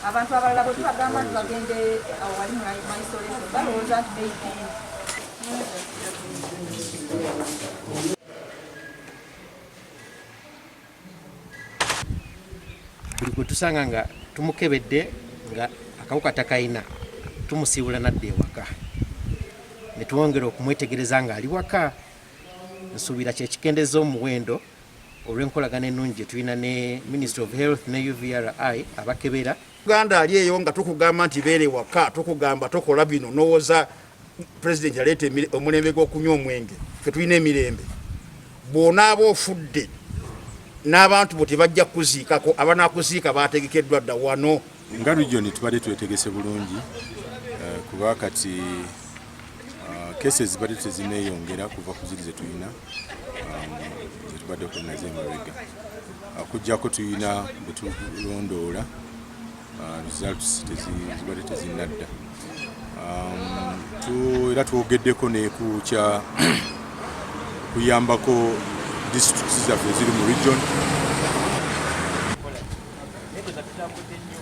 Abantu abalala bwe tubagamba nti bagende awali mu isolation, balowooza nti maybe. Buli gwe tusanga nga tumukebedde nga akawuka takayina, tumusiibula nadda ewaka ne twongera okumwetegereza ng'ali waka. Nsuubira kyekikendeza omuwendo olw'enkolagana ennungi gye tulina ne Ministry of Health ne UVRI abakebera. Uganda ali eyo nga tukugamba nti beere waka, tukugamba tokola bino, nowoza Pulezidenti aleeta omulembe gw'okunywa omwenge. Ffe tulina emirembe. Bw'onaaba ofudde n'abantu bo tebajja kukuziikako, abanaakuziika baategekeddwa dda wano. Nga region tubadde twetegese bulungi, kuba kati cases zibadde tezineeyongera kuva ku ziri zetulina, zetubaddeko nazo emabega, okuggyako tulina bwe tulondoola, results zibadde tezinnadda. Era twogeddeko ne ku kya kuyambako districts zaffe eziri mu region. Naye tutambudde nnyo.